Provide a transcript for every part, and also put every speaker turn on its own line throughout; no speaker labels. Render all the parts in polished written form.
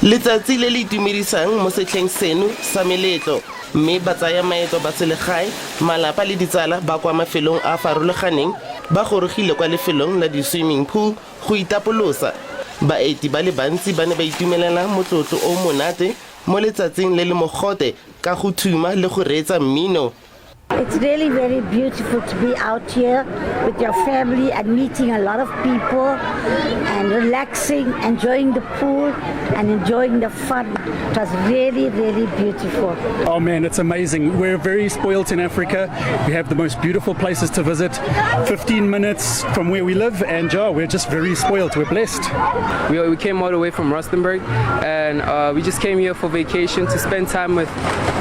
Letsatsi le le itumedisang mo setlheng seno sa meletlo, mme batsaya maeto ba selegae, malapa le ditsala ba kwa mafelong a a farologaneng ba gorogile kwa lefelong la di-swimming pool go itapolosa. Baeti ba le bantsi ba ne ba itumelela motlotlo o o monate mo letsatsing le le mogote ka go thuma le go reetsa mmino.
It's really very beautiful to be out here with your family and meeting a lot of people and relaxing, enjoying the pool and enjoying the fun. It was really, really beautiful.
Oh man, it's amazing. We're very spoilt in Africa. We have the most beautiful places to visit. 15 minutes from where we live, and yeah, we're just very spoilt. We're blessed.
We, we came all the way from Rustenburg, and uh, we just came here for vacation to spend time with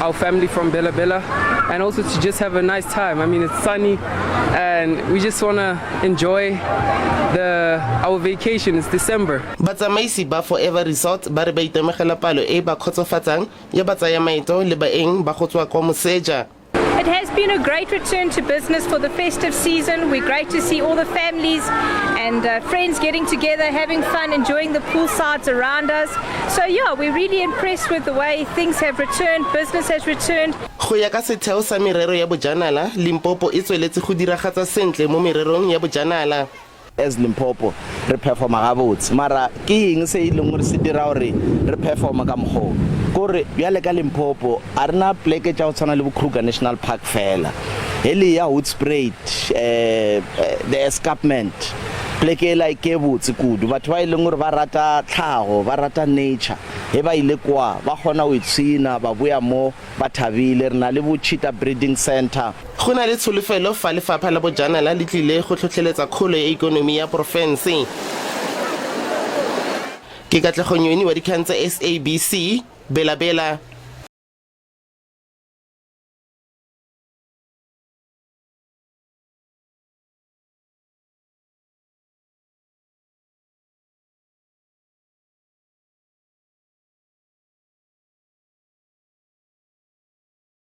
our family from Bela Bela and also to just have a nice time. I mean, it's sunny, and we just want to enjoy the our vacation. It's December.
Batsamaisi ba Forever Resort ba re ba itemogela palo e e ba kgotsofatsang ya batsayamaeto le baeng ba go tswa kwa moseja.
It has been a great return to business for the festive season. We're great to see all the families and uh, friends getting together, having fun, enjoying the poolsides around us. So yeah, we're really impressed with the way things have returned, business has returned.
Go ya ka setheo sa merero ya bojanala, Limpopo e tsweletse go diragatsa sentle mo mererong ya bojanala.
As Limpopo re performa gabotse mara ke eng se e leng gore se dira gore re performa ka mokgwa o? Ke gore bjale ka Limpopo a re na pleke tša go tshwana le bo Kruger National Park fela, hele ya Hoedspruit, the escarpment, pleke ela ke e botse kudu. Batho ba e leng gore ba rata tlhago, ba rata nature, ge ba ile kwa ba kgona go ipshina ba boya mo ba thabile. Re na le bo Cheetah Breeding Centre.
Go na le tsholofelo fa lefapha la bojanala le tlile go tlhotlheletsa kgolo ya ikonomi ya porofense. Ke Katlego Nyoni wa dikgang tsa SABC, Bela-Bela.